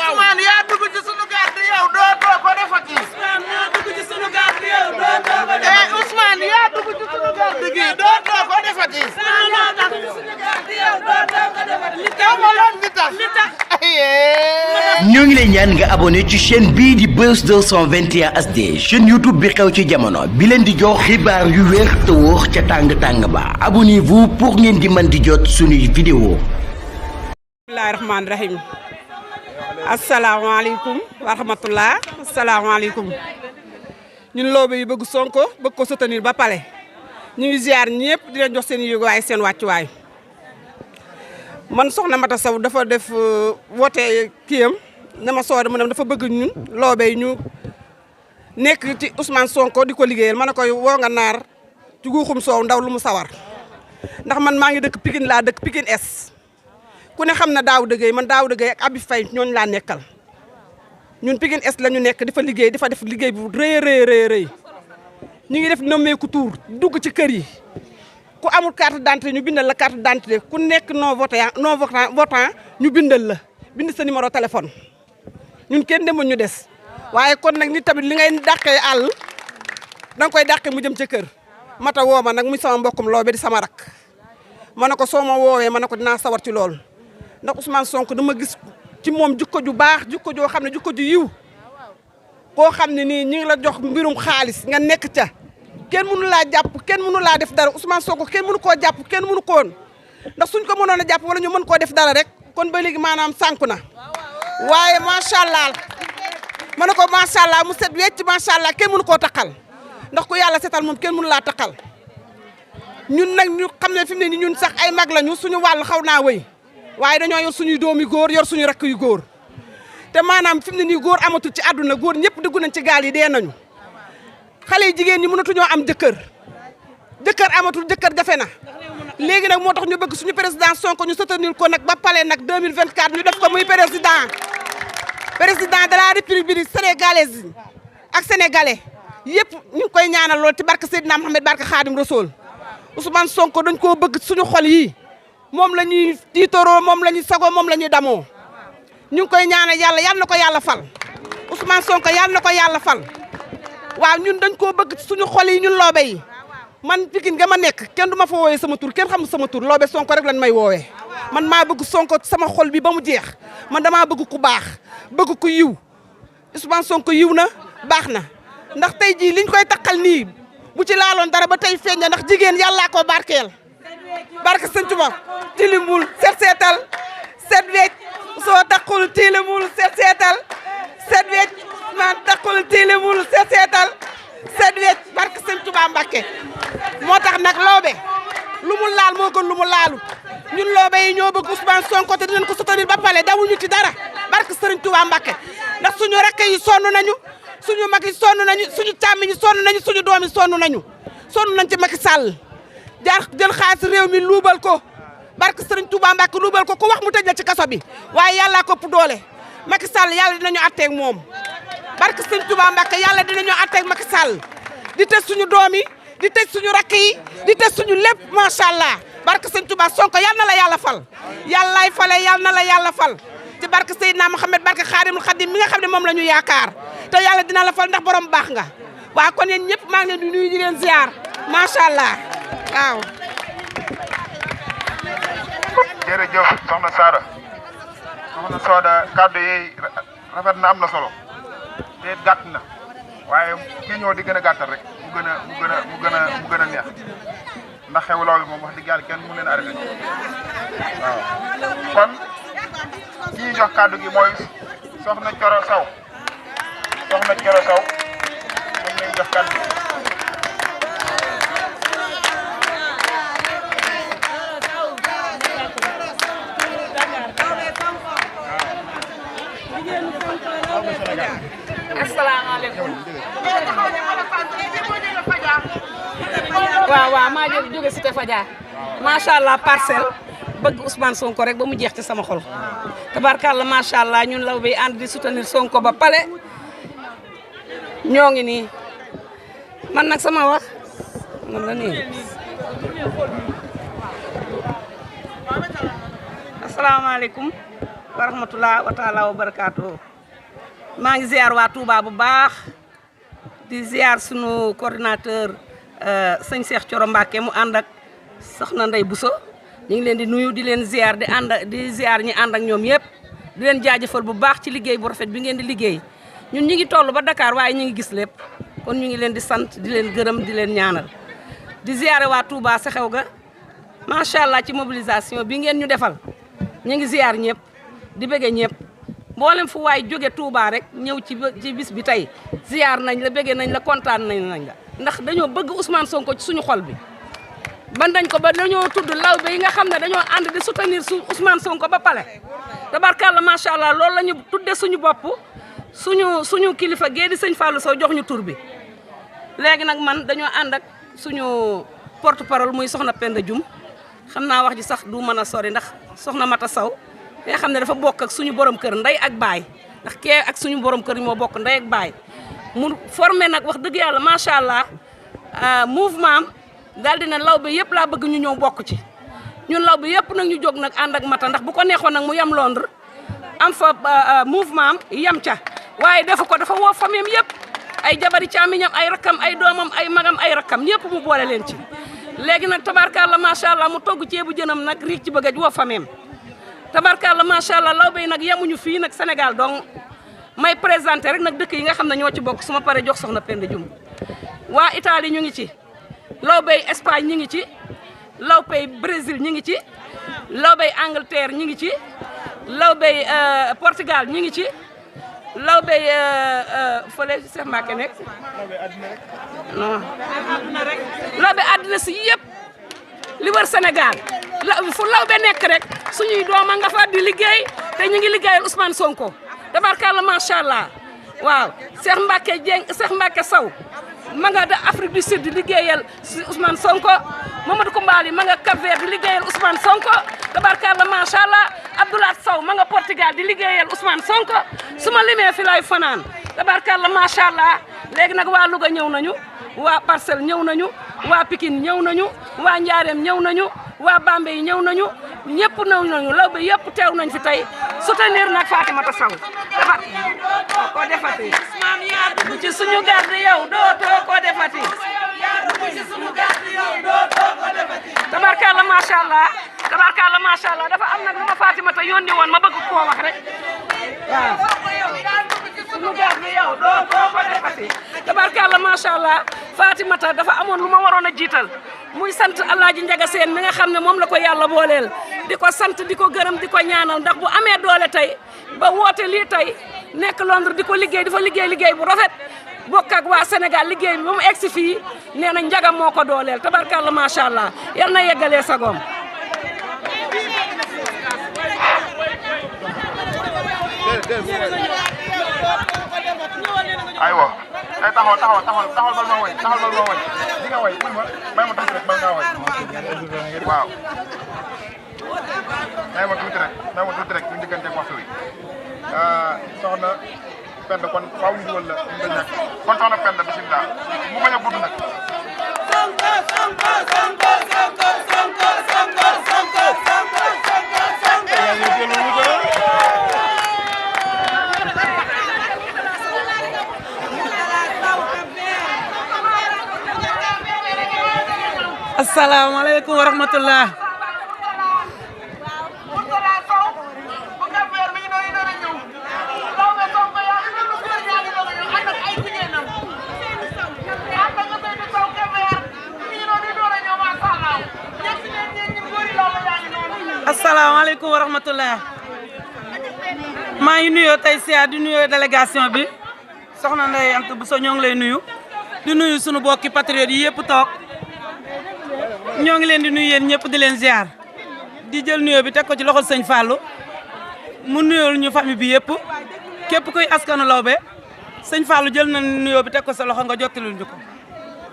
Ousmane yaa dugg ci sunu gàtt yow dootoo ko defati. Ousmane yaa dugg ci sunu gàtt yow dootoo ko defati. Ousmane yaa dugg ci sunu gàtt gi dootoo ko defati. Ousmane yaa dugg ci sunu gàtt yow dootoo ko defati. li tax ñoo ngi lay ñaan nga abonné ci chaîne bii di Buzz 221 HD chaîne YouTube bi xew ci jamono bi leen di jox xibaar yu wér te wóor ca tàng-tàng ba abonnez-vous pour ngeen di mën di jot suñuy vidéo. bismillahi rahmaani rahim asalaamaaleykum wa rahmatullah asalaamaaleykum ñun loobe yu bëgg Sonko bëgg ko soutenir ba pale ñu ngi ziar ñëpp di leen jox seen yëguwaay seen wàccuwaay man soxna Mata Sow dafa def woote kiyam dama soode mu ne dafa bëgg ñun loobe yi ñu nekk ci Ousmane Sonko di ko liggéeyal ma ne koy woo nga naar ci guuxum soow ndaw lu mu sawar ndax man maa ngi dëkk Pikine laa dëkk Pikine Est ku ne xam na Daouda Gueye man Daouda Gueye ak Abi Faye ñooñu laa nekkal ñun Pikine Est la ñu nekk di fa liggéey di fa def liggéey bu rëy ñu ngi def nommeeku tour dugg ci kër yi ku amul carte d'identité ñu bindal la carte d'identité ku nekk non votant ñu bindal la bind sa numéro téléphone ñun kenn demul ñu des waaye kon nag nit tamit li ngay dàqee àll danga koy dàqee mu jëm ca kër Mata woo ma nag muy sama mbokkum loobe di sama rak ma ne ko soo ma woowee ma ne ko dinaa sawar ci loolu ndax Ousmane Sonko dama gis ci moom jikko ju baax jikko joo xam ne jikko ju yiw koo xam ne nii ñi ngi la jox mbirum xaalis nga nekk ca kenn mënu laa jàpp kenn mënu laa def dara Ousmane Sonko kenn mënu koo jàpp kenn mënu koon ndax suñ ko mënoon a jàpp wala ñu mën koo def dara rek kon ba léegi maanaam sànku na waaye macha allah ma ne ko macha allah mu set wecc macha allah kenn mënu koo taqal ndax ku yàlla setal moom kenn mënu laa taqal ñun nag ñu xam ne fi mu ne ni ñun sax ay mag lañu suñu wàll xaw naa wëy waaye dañoo yor suñuy doomi góor yor suñu rakk yu góor te maanaam fi mu ne nii góor amatul ci àdduna góor ñëpp dugg nañ ci gaal yi dee nañu xale yi jigéen ñi mënatuñoo am jëkkër amatul jëkkër jafe na léegi nag moo tax ñu bëgg suñu président Sonko ñu soutenir ko nag ba pale nag 2024 ñu def ko muy président de la république sénégalaise ak sénégalais yëpp ñu ngi koy ñaanal lool ci barke Seydina Mohamed barke Khadim Rasoul Ousmane Sonko dañ koo bëgg suñu xol yi moom la ñuy tiitoroo moom la ñuy sagoo moom la ñuy damoo ñu ngi koy ñaanal yàlla yal na ko yàlla fal Ousmane Sonko yal na ko yàlla fal waaw ñun dañ koo bëgg suñu xol yi ñun loobe yi man Pikine ga ma nekk kenn du ma fa woowee sama tur kenn xamul sama tur loobe Sonko rek lañ may woowee man maa bëgg Sonko sama xol bi ba mu jeex man damaa bëgg ku baax bëgg ku yiw Ousmane Sonko yiw na baax na ndax tey jii liñ koy takkal nii bu ci laaloon dara ba tey feeñ na ndax jigéen yàllaa ko barkeel barke sëñ Tuba tilimul set seetal set wecc soo takkul tilimul set seetal set wecc man takkul tilimul set seetal set wecc barke sëñ Tuba Mbàkke moo tax nag loobe lu mu laal moo gën lu mu laalu ñun loobe yi ñoo bëgg Ousmane Sonko te dinañ ko soutenir ba pale dawuñu ci dara barke sëriñ Tuba Mbàkke ndax suñu rakk yi sonn nañu suñu mag yi sonn nañu suñu càmmiñ yi sonn nañu suñu doom yi sonn nañ ci Macky Sall jaar jël xaalis réew mi luubal ko barke Sëriñ Touba Mbacke luubal ko ku wax mu tëj la ci kaso bi waaye yàllaa ko ëpp doole Macky Sall yàlla dinañu atteeg moom barke Sëriñ Touba Mbacke yàlla dinañu atteeg Macky Sall di tëj suñu doom yi di tëj suñu rakk yi di tëj suñu lépp macha allah barke Sëriñ Touba Sonko yal na la yàlla fal yàllaay fale yal na la yàlla fal ci barke Seydina Mohamed barke Xaadimul Xadim mi nga xam ne moom la ñu yaakaar te yàlla dina la fal ndax borom baax nga waaw kon yéen ñëpp maa ngi leen di nuyu di leen ziar macha allah waaw. jërëjëf soxna Sada soxna Soda kàddu yi rafet na am na solo te gàtt na waaye kii ñëw di gën a gàttal rek mu gën a neex ndax xewloo bi moom wax dëgg yàlla kenn mu leen arrêté waaw kon ki ñuy jox kàddu gi mooy soxna Coro Sow moom lañ jox kàddu gi. asalaamaaleykum waaw maa jóge Cité Fadia macha allah parcelle bëgg Ousmane Sonko rek ba mu jeex ci sama xol tabarkalla macha allah ñun law bi ànd di soutenir Sonko ba pale ñoo ngi nii man nag sama wax man la nii asalaamaaleykum wa rahmatulah wa taala wa barakaatu. maa ngi ziar waa Touba bu baax di ziar sunu coordinateur sëñ Cheikh Thioro Mbacké mu ànd ak soxna Ndey Bousso ñu ngi leen di nuyu di leen ziar di ziar ñi ànd ak ñoom yëpp di leen jaajëfal bu baax ci liggéey bu rafet bi ngeen di liggéey ñun ñu ngi toll ba Dakar waaye ñu ngi gis lépp kon ñu ngi leen di sant di leen gërëm di leen ñaanal di ziare waa Touba sa xew ga macha allah ci mobilisation bi ngeen ñu defal ñu ngi ziar ñëpp di bëgge ñëpp mboolem fu waay jóge Touba rek ñëw ci bis bi tey ziar nañ la bëgge nañ la kontaan nañ la ndax dañoo bëgg Ousmane Sonko ci suñu xol bi ban dañ ko ba dañoo tudd lawbe yi nga xam ne dañoo ànd di soutenir Ousmane Sonko ba pale tabarkàlla macha allah loolu la ñu tudde suñu bopp suñu kilifa gee di sëñ Fallou Sow jox ñu tur bi léegi nag man dañoo ànd ak suñu porte parole muy soxna Penda Dioum xam naa wax ji sax du mën a sori ndax soxna Mata Sow nga xam ne dafa bokk ak suñu borom kër ndey ak baay ndax kee ak suñu borom kër moo bokk ndey ak baay mu formé nag wax dëgg yàlla macha allah mouvement daal dina lawbe yëpp laa bëgg ñu ñëw bokk ci ñun lawbe yëpp nag ñu jóg nag ànd ak Mata ndax bu ko neexoon nag mu yem Londres am fa mouvement yem ca waaye defu ko dafa woo famille yëpp ay jabari caamiñam ay rakkam ay doomam ay magam ay rakkam ñëpp mu boole leen ci léegi nag tabarkalla macha allah mu togg ceebu jënam nag riig ci bëgg a woo famille tabarkalla macha allah lawbe yi nag yemuñu fii nag Sénégal donc may présenté rek nag dëkk yi nga xam ne ñoo ci bokk su ma paree jox soxna Penda Dioum waa Italie ñu ngi ci lawbey Espagne ñu ngi ci lawbey Brésil ñu ngi ci lawbey Angleterre ñu ngi ci lawbey Portugal ñu ngi ci lawbey fële Cheikh Mbacké nekk non lawbey àddina si yëpp li wër Sénégal fu lawbe nekk rek suñuy dooma nga fa di liggéey te ñu ngi liggéeyal Ousmane Sonko tabarkalla macha allah waaw Cheikh Mbacké Sow ma nga da Afrique du Sud di liggéeyal Ousmane Sonko Mamadou Koumbali ma nga Cap-Vert di liggéeyal Ousmane Sonko tabarkalla macha allah Abdoulaye Sow ma nga Portugal di liggéeyal Ousmane Sonko su ma limee fi lay fanaan tabarkalla macha allah léegi nag waa Louga ñëw nañu waa Parcelles ñëw nañu waa Pikine ñëw nañu waa Njaareem ñëw nañu waa Bambey ñëw nañu ñëpp ñëw nañu lawbe yëpp teew nañ fi tey soutenir nag Fatimata Sow dafa ko defati bu ci suñu garde yow dootoo ko defati tabarkalla macha allah dafa am nag lu ma Fatimata yónni woon ma bëgg koo wax rek waaw suñu garde yow dootoo ko defati tabarkalla macha allah Fatimata dafa amoon lu ma waroon a jiital muy sant Alaaji Njaga Seen mi nga xam ne moom la ko yàlla booleel di ko sant di ko gërëm di ko ñaanal ndax bu amee doole tey ba woote lii tey nekk Londres di ko liggéey di fa liggéey bu rafet bokk ak waa Sénégal liggéey bi ba mu egsi fii nee na Njaga moo ko dooleel tabarkalla macha allah yal na yeggalee sagoom aywa ay taxawal bal ma woy di nga woy may ma tuuti rek bal nga woy waaw may ma tuuti rek ñu diggante waxtu wi soxna Penda kon faaw ñu dugal la ñu ñàkk kon soxna Penda bismillah mu bañ a gudd nag asalaamaaleykum wa rahmatullah asalaamaaleykum wa rahmatullah maa ngi nuyoo tey siyaar di nuyoo délégation bi soxna Ndeye Anta Bousso ñoo ngi lay nuyu di nuyu sunu bokki patriote yi yëpp toog ñoo ngi leen di nuyu yéen ñëpp di leen ziar di jël nuyoo bi teg ko ci loxol sëñ Fallou mu nuyool ñu famille bi yëpp képp kuy askanu lawbe sëñ Fallou jël na nuyoo bi teg ko sa loxo nga jottalul ñu ko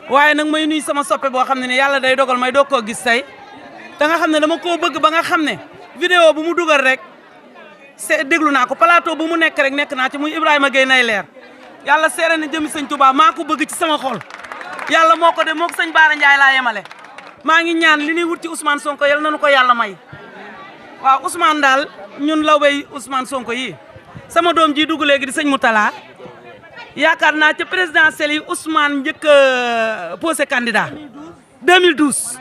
waaye nag may nuyu sama soppe boo xam ne yàlla day dogal may doog koo gis tey te nga xam ne dama koo bëgg ba nga xam ne vidéo bu mu dugal rek c'est déglu naa ko plateau bu mu nekk rek nekk naa ci muy Ibrahima Gueye nay leer yàlla seere na jëmi sëñ Touba maa ko bëgg ci sama xol yàlla moo ko def moo ko sëñ Baara Ndiaye laa yemale maa ngi ñaan li ñuy wut ci Ousmane Sonko yal nañu ko yàlla may waaw Ousmane daal ñun lawbey Ousmane Sonko yi sama doom ji dugg léegi di sëñ Moutala yaakaar naa ca présidentielle yi Ousmane njëkk a posé candidat 2012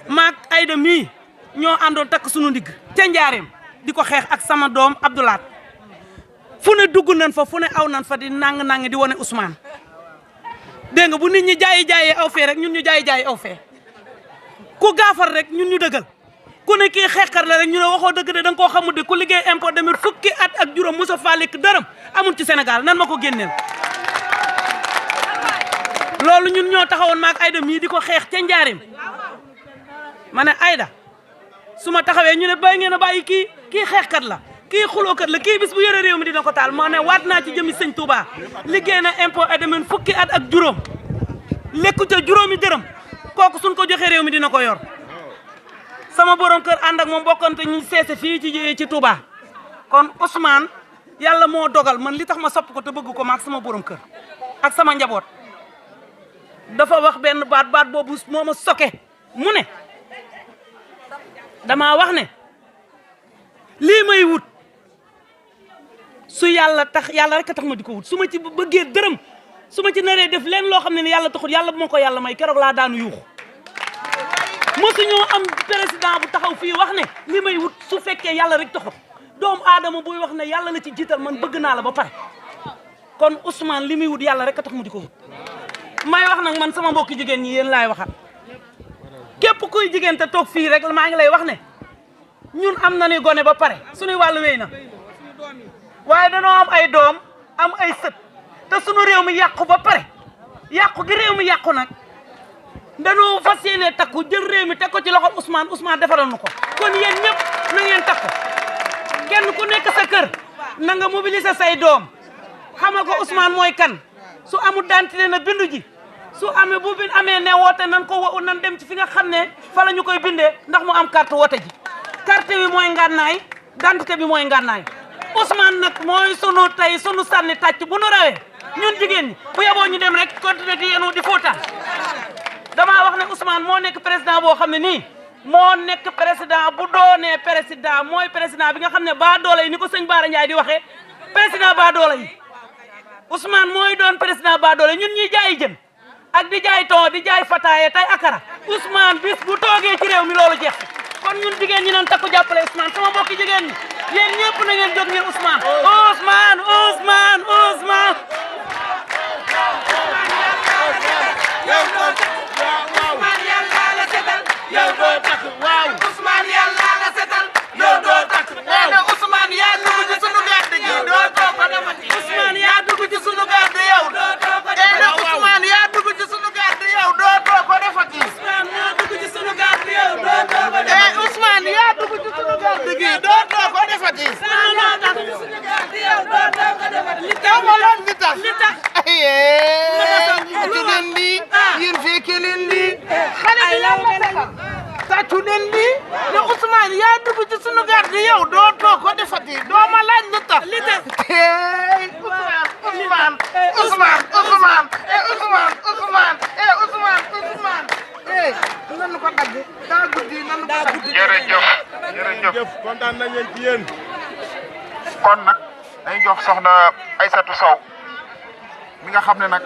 maak Aïda mii ñoo àndoon takk sunu ndigg ca njaareem di ko xeex ak sama doom Abdoulaat fu ne dugg nañ fa fu ne aw nañ fa di nang di wane Ousmane dégg nga bu nit ñi jaayee aw fee rek ñun ñu jaayi aw fee ku gaafar rek ñun ñu dëggal ku ne kii xeexkat la rek ñu ne waxoo dëgg de da nga koo xamul de ku liggéey impôt demit fukki at ak juróom mosa faa lekk dërëm amul ci Sénégal nan ma ko génneel loolu ñun ñoo taxawoon maak Aïda mii di ko xeex ca njaarim ma ne Aïda su ma taxawee ñu ne bàyyi ngeen a bàyyi kii xeexkat la kii xulookat la kii bis bu yore réew mi dina ko taal moo ne waat naa ci jëmi sëñ Touba liggéey na impôt et domaine fukki at ak juróom lekku ca juróomi dërëm kooku suñ ko joxee réew mi dina ko yor sama borom kër ànd ak moom bokkante ñu seese fii ci Touba kon Ousmane yàlla moo dogal man li tax ma sopp ko te bëgg ko maak sama borom kër ak sama njaboot dafa wax benn baat boobu moo ma soke mu ne dama wax ne lii may wut su yàlla tax yàlla rek a tax ma di ko wut su ma ci bëggee dërëm su ma ci naree def leen loo xam ne yàlla taxul yàlla bu ma ko yàlla may keroog laa daanu yuuxu mosuñoo am président bu taxaw fii wax ne li may wut su fekkee yàlla rek taxul doomu aadama buy wax ne yàlla la ci jiital man bëgg naa la ba pare kon Ousmane li muy wut yàlla rek a tax mu di ko wut may wax nag man sama mbokki jigéen ñi yéen laay waxal képp kuy jigéen te toog fii rek maa ngi lay wax ne ñun am na ni gone ba pare suñuy wàllu wéy na waaye danoo am ay doom am ay sët te suñu réew mi yàqu ba pare yàqu gi réew mi yàqu nag danoo fas yéene takku jël réew mi teg ko ci loxol Ousmane defaral nu ko kon yéen ñëpp na ngeen takku kenn ku nekk sa kër na nga mobiliser say doom xamal ko Ousmane mooy kan su amul dentité na bindu ji su amee bu bin amee ne woote nan ko nan dem ci fi nga xam ne fa la ñu koy bindee ndax mu am carte woote ji carte bi mooy ngànnaay dentité bi mooy ngànnaay Ousmane nag mooy sunu tey sunu sànni tàcc bu nu rawee ñun jigéen ñi bu yeboo ñu dem rek continuer di yenu di fóotaan damaa wax ne Ousmane moo nekk président boo xam ne nii moo nekk président bu doonee président mooy président bi nga xam ne baa doole yi ni ko sëñ Bara Ndiaye di waxee président baa doole yi Ousmane mooy doon président baa doole ñun ñuy jaayi jën ak di jaay ton di jaay fataaye tay akara Ousmane bis bu toogee ci réew mi loolu jeex kon ñun jigéen ñi nan takku jàppale Ousmane sama mbokki jigéen ñi yéen ñëpp na ngeen jóg ngeen Ousmane Ousmane Ousmane Ousmane Ousmane yàlla la setal yow doo takk waaw Ousmane yàlla la setal yow doo takk waaw Ousmane yaa dugg ci sunu gàdd gi doo too ko demati Ousmane yaa dugg ci sunu gàdd yow doo too ko demati Ousmane yaa dugg ci sunu gàdd yow doo too ko defati Ousmane yaa dugg ci sunu gàdd yow doo too ko defati Ousmane yaa dugg ci sunu gàdd gi doo too ko defati Ousmane yaa dugg ci sunu gàdd yow doo too ko defati li tax li tax tàccu leen lii yéen fekkee leen lii xale bi lan la defal tàccu leen lii ne Ousmane yaa dugg ci sunu garde yow doo too ko defati doo ma laaj lu tax li tax Ousmane nanu ko dagg daa guddi nanu ko dagg jërëjëf kontaan nañ leen ci yéen kon nag dañ jox soxna Aïssatou Sow mi nga xam ne nag